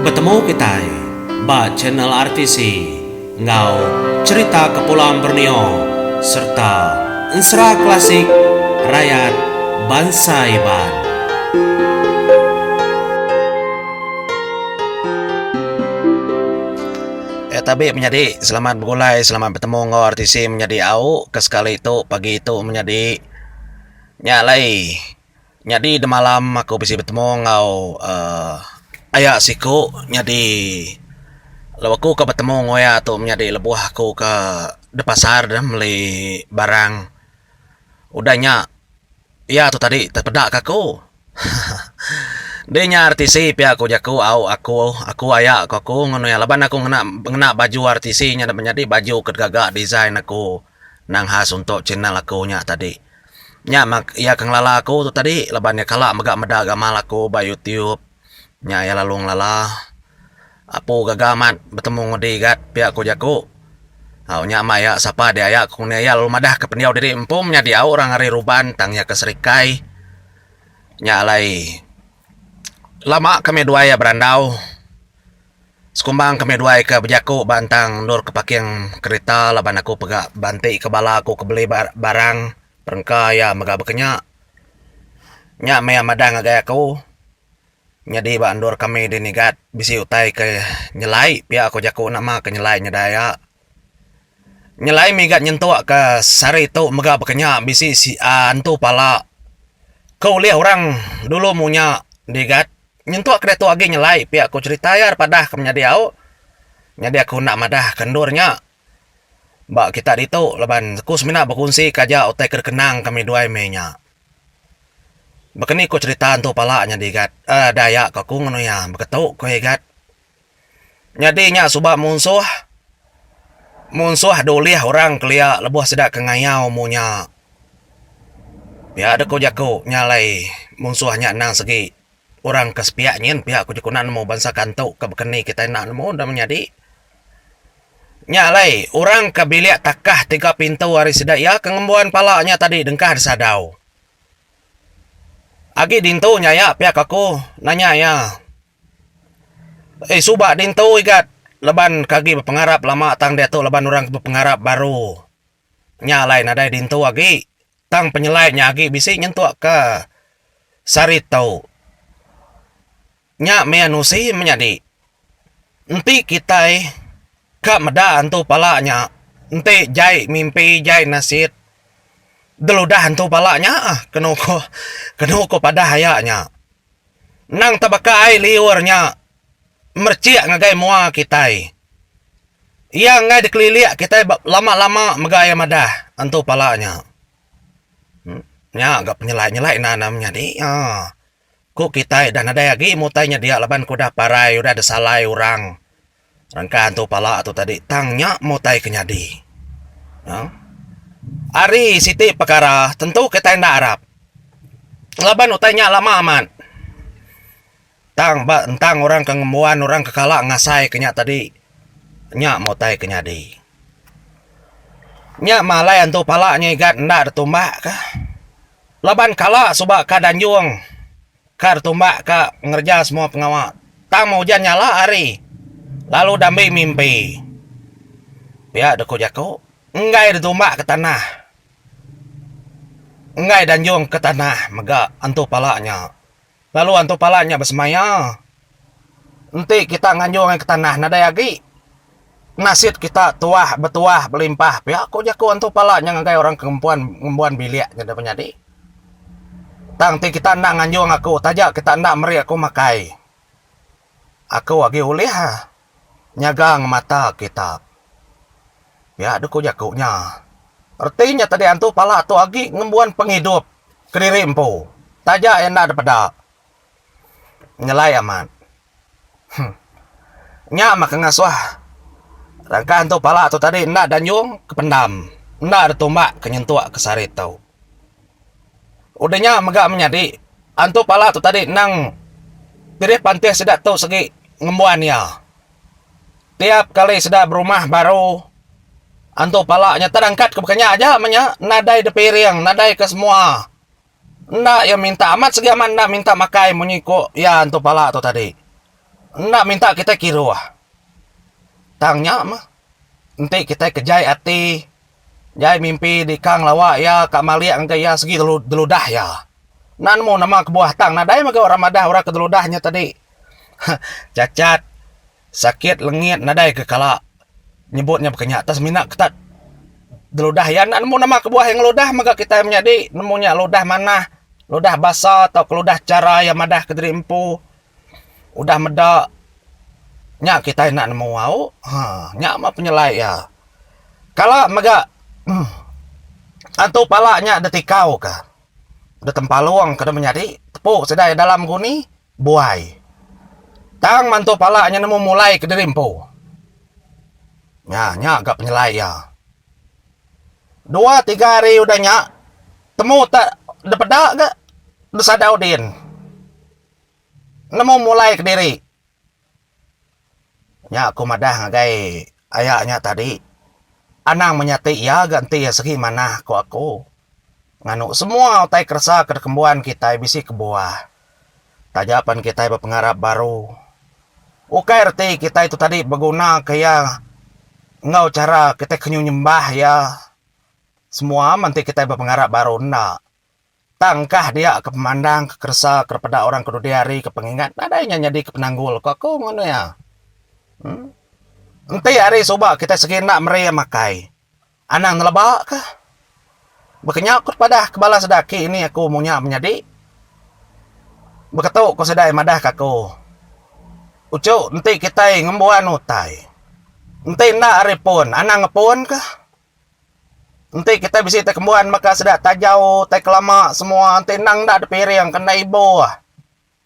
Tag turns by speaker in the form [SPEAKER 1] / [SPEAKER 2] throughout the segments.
[SPEAKER 1] Betemu kitai ba channel RTC enggau Cherita Kepulang Borneo serta Ensera Klasik Rayat Bansa Iban. Eh tabi menyadi selamat begulai selamat betemu enggau RTC menyadi au ke sekali tu pagi tu menyadi nya alai Nyadi demalam aku bisi betemu enggau uhh aya siku nyadi lalu aku ke betemu enggau iya tu menyadi lebuh aku ke da pasar deh meli barang. Udah nya iya tu tadi tepeda ka aku haha deh nya RTC pia ku jaku au aku aku aya ku aku ngenu iya laban aku ngena ngena baju RTC nya menyadi baju ke gaga design aku nang khas untuk channel aku nya tadi. Nya meh iya ke ngelala aku tu tadi laban iya kala mega meda gamal aku ba YouTube. Nya iya lalu ngelala. Apu gaga amat betemu ngudi gat pia ku jaku. Au nya mah iya sapa dia aya ku iya lalu madah ke pendiau diri empu menyadi au orang ari Ruban tang iya ke Serikai. Nya alai lama kami duai iya berandau. Sekumbang kami duai ke bejaku ba entang endur ke parking kerita laban aku pega banti ke bala aku ke beli barang perengka iya mega baka nya. Nya meh iya madah ngagai aku nyadi ba endur kami di nigat bisi utai ke nyelai pia ku jaku nama ke nyelai nyadai iya. Nyelai mega nyentuk ke sehari tu mega baka nya bisi antu pala ke ulih orang dulu munya digat. Nyentuk ke diatu agi nyelai pia ku cherita iya padah ke menyadi au. Nyadi aku enda madah ke endur nya ba kita ditu laban aku semina bekunsi ke aja utai ke dikenang kami duai meh nya. Baka ni ku cherita entu pala nya digat uhh daya ku aku ngenu iya beketu ku iya igat. Nyadi nya suba munsuh, munsuh dulih orang kelia lebuh sida ke ngayau munya. Pia deh ku jaku nya alai munsuh nya endang segi orang ke sepiak nyin pia ku jaku enda nemu bansa kantu ke baka ni kitai enda nemu enda menyadi. Nya alai orang ke bilik takah tiga pintu ari sida iya ke ngembuan pala nya tadi dengkah disadau. Agi dintu nya iya pia ku aku nanya iya. Eh suba dintu igat laban ke agi bepengarap lama tang diatu laban orang ke bepengarap baru. Nya alai nadai dintu agi tang penyelai nya agi bisi nyentuk ke sehari tu. Nya meh nusi menyadi. Enti kitai ka meda antu pala nya enti jai mimpi jai nasit deludah antu pala nya kenu ko kenu ko padah aya nya. Endang te baka ai liur nya merechik ngagai mua kitai. Iya enggai dikelilik kitai lama-lama mega iya madah antu pala nya. Nya ga penyelai-nyelai enda enda menyadi aaa. Ku kitai dah nadai agi mutai nya dia laban ku udah parai udah disalai orang rengka antu pala tu tadi tang nya mutai ke nyadi. Ari siti pekara tentu kitai enda arap. Laban utai nya lama amat. Tang ba entang orang ke ngembuan orang ke kala ngasai ke nya tadi nya meh utai ke nyadi. Nya meh alai antu pala nya igat enda ditumbak ka. Laban kala suba ka danjung ka ditumbak ka ngereja semua pengawa. Tang meh ujan nyala hari lalu dambi mimpi. Pia deh ku jaku enggai ditumbak ke tanah. Enggai danjung ke tanah mega antu pala nya. Lalu antu pala nya besemaya, Enti kita nganjung ai ke tanah nadai agi nasit kita tuah betuah belimpah pia ku jaku antu pala nya ngagai orang ke ngempuan ngembuan bilik nya deh menyadi. Tang enti kita enda nganjung aku taja kita enda meri aku makai aku agi ulih nyaga ngemata kita. Pia deh ku jaku nya. Reti nya tadi antu pala tu agi ngembuan pengidup kediri empu taja iya enda dipeda. Nyelai amat. Huh. Nya mah ke ngasuh rangka antu pala tu tadi enda danjung ke pendam enda ditumbak ke nyentuk ke sehari tu. Udah nya mega menyadi antu pala tu tadi endang pirih pantih sida tu segi ngembuan iya. Tiap kali sida berumah baru antu pala nya terangkat ke baka nya aja meh nya nadai dipiring nadai ke semua. Enda iya minta amat segi amat enda minta makai munyi ku iya antu pala tu tadi. Enda minta kitai kiruh. Tang nya mah enti kitai ke jai ati, jai mimpi dikang lawa iya ka malik ngagai iya segi deludah iya. Enda nemu nama kebuah tang nadai mega orang madah orang ke deludah nya tadi. Chachat sakit lengit nadai ke kala nyebut nya baka nya tang semina ketat deludah iya enda nemu nama kebuah iya ngeludah mega kitai menyadi nemu nya ludah manah, ludah basa tauka ludah chara iya madah kediri empu. Udah meda nya kitai enda nemu au ha nya mah penyelai iya. Kala mega antu pala nya ditikau ka ditempalung ka deh menyadi tepu sida iya dalam guni buai. Tang mantu pala nya nemu mulai kediri empu. Nya nya ga penyelai iya. Dua tiga hari udah nya temu te dipeda ga besadau din. Nemu mulai kediri. Nya aku madah ngagai aya nya tadi. Anang menyati iya ga enti iya segi manah ku aku. Nganu semua utai keresa ke dikembuan kitai bisi kebuah. Taja pan kitai bepengarap baru. Ukai reti kitai tu tadi begunaka iya enggau chara kitai ke nyu nyembah iya. Semua meh enti kitai bepengarap baru enda. Tang engkah dia ke pemandang ke keresa ke peda orang ke dudi hari ke pengingat nadai nya nyadi ke penanggul ku aku nganu iya. Em enti hari suba kitai segi enda meri iya makai anang neleba ka. Baka nya ku padah ke bala sida aki ini aku munya menyadi. Baka tu ku sida iya madah ka aku. Uchu enti kitai ngembuan utai enti enda ari pun anang ngepun ka. Enti kitai bisi tai kembuan baka sida tajau tai kelama semua enti endang enda dipiring ke enda ibuh.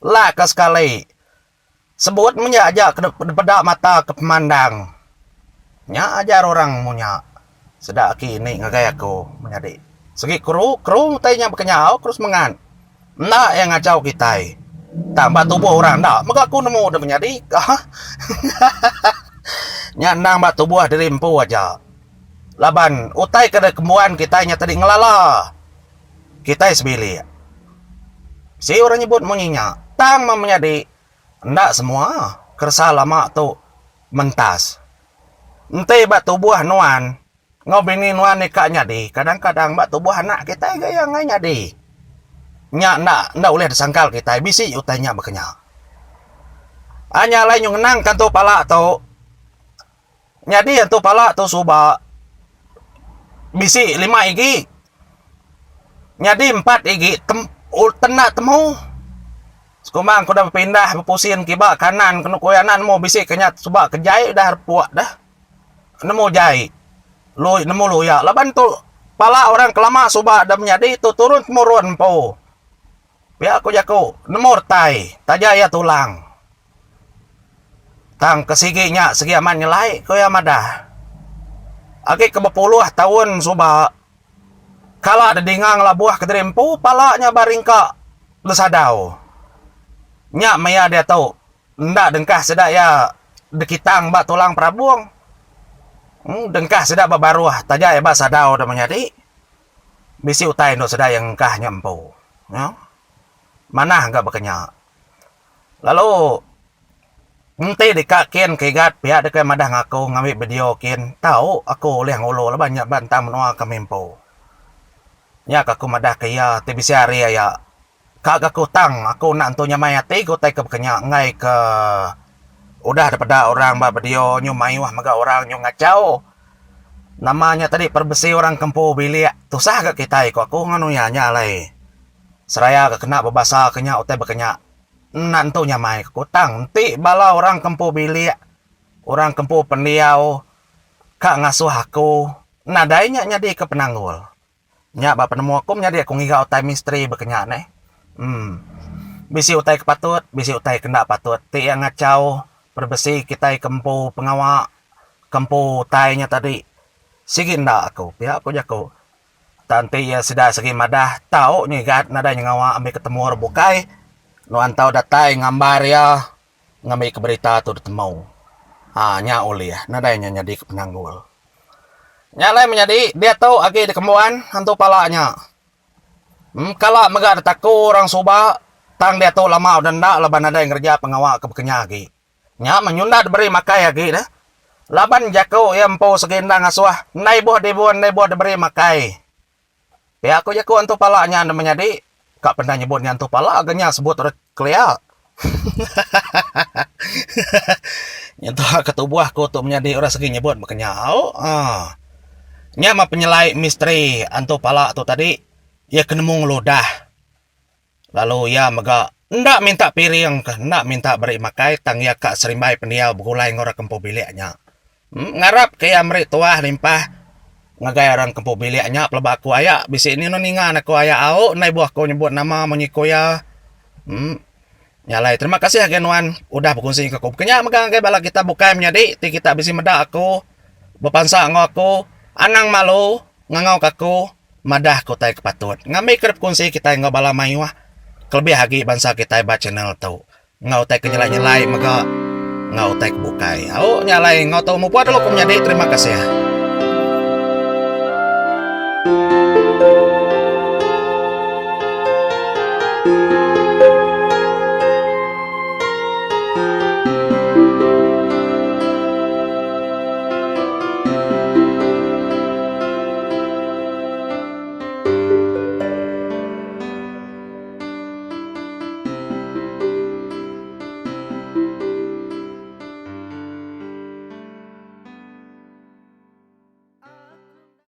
[SPEAKER 1] Lak ka sekali. Sebut menya aja ke dipeda mata ke pemandang. Nya ajar orang munya sida aki ini ngagai aku menyadi. Segi keru keru utai nya baka nyau keru semengat. Enda iya ngachau kitai. Tang ba tubuh orang enda mega aku nemu deh menyadi. Nya endang ba tubuh diri empu aja. Laban utai ke dikembuan kitai nya tadi ngelala kitai sebilik. Bisi orang nyebut munyi nya. Tang meh menyadi enda semua keresa lama tu mentas. Enti ba tubuh nuan enggau bini nuan ika nyadi, kadang-kadang ba tubuh anak kitai ga iya enggai nyadi. Nya enda enda ulih disangkal kitai bisi utai nya baka nya. Nya alai nyu ngenang ka entu pala tu. Nyadi antu pala tu suba bisi lima igi. Nyadi empat igi tem tenda temu. Sekumbang ku udah bepindah bepusin kiba kanan kenu ku iya enda nemu bisi ke nya suba ke jai udah repuk deh. Nemu jai lu nemu luya laban tu pala orang ke lama suba da menyadi tu turun temurun empu. Pia ku jaku nemu retai taja iya tulang. Tang ke sigi nya sigi amat nyelai, ku iya madah. Agi ke bepuluh taun suba, kala dedinga ngelabuh kediri empu pala nya ba ringka besadau. Nya maya diatu enda dengkah sida iya dikitang ba tulang perabung. Dengkah sida ba baruh taja iya ba sadau da menyadi. Bisi utai endur sida iya ngengkah nya empu. Manah ga baka nya. Lalu enti deka kin ke igat pia deka madah ngaku ngambi video kin tau aku ulih ngulu laban nya ba entang menua kami empu. Nya ka aku madah ke iya ti bisi hari aya ka ga aku tang aku enda entu nyamai ati ke utai ke baka nya enggai ke udah dipeda orang ba video nyu mayuh mega orang nyu ngachau nama nya tadi perbesi orang ke empu bilik tusah ga kitai ku aku nganu iya nya alai. Seraya ke kena bebasa ke nya utai baka nya enda entu nyamai ke ku tang enti bala orang ke empu bilik orang ke empu pendiau ka ngasuh aku nadai nya nyadi ke penanggul. Nya ba penemu aku menyadi aku ngiga utai misteri baka nya neh. Em bisi utai ke patut bisi utai ke enda patut ti iya ngachau perbesi kitai ke empu pengawa ke empu utai nya tadi sigi enda aku pia ku jaku. Tang enti iya sida segi madah tau nyigat nadai nyengawa ambi ke temu orang bukai, nuan tau datai ngambar iya ngambi ke berita tu ditemu. Ha nya ulih nadai nya nyadi ke penanggul. Nya alai menyadi diatu agi dikembuan hantu pala nya. Em kala mega ditaku orang suba tang diatu lama udah enda laban nadai ngereja pengawa ke bekenya agi. Nya meh nyunda diberi makai agi deh. Laban jaku iya empu segi enda ngasuh enda ibuh dibun enda ibuh diberi makai. Pia ku jaku antu pala nya enda menyadi. Ka penda nyebut nya antu pala ga nya sebut orang kelia. Nyentuk ka tubuh aku tu menyadi orang segi nyebut baka nya au. Haa. Nya mah penyelai misteri antu pala tu tadi iya ke nemu ngeludah. Lalu iya mega enda minta piring ke enda minta beri makai tang iya ka serimbai pendiau begulai enggau orang ke empu bilik nya. Ngarap ke iya meri tuah limpah ngagai orang ke empu bilik nya peleba aku aya bisi ni ninga ne aku aya au enda ibuh aku nyebut nama munyi ku iya. Em Nya alai terima kasih ngagai nuan udah bekunsi enggau aku. Baka nya mega ngagai bala kita bukai menyadi ti kita bisi meda aku bepansa enggau aku anang malu ngangau ka aku. Madah ke utai ke patut ngambika bekunsi kitai enggau bala mayuh kelebih agi bansa kitai ba channel tu enggau utai ke nyelai-nyelai mega enggau utai ke bukai. Au nya alai enggau tu mupuk dulu ku menyadi terima kasih.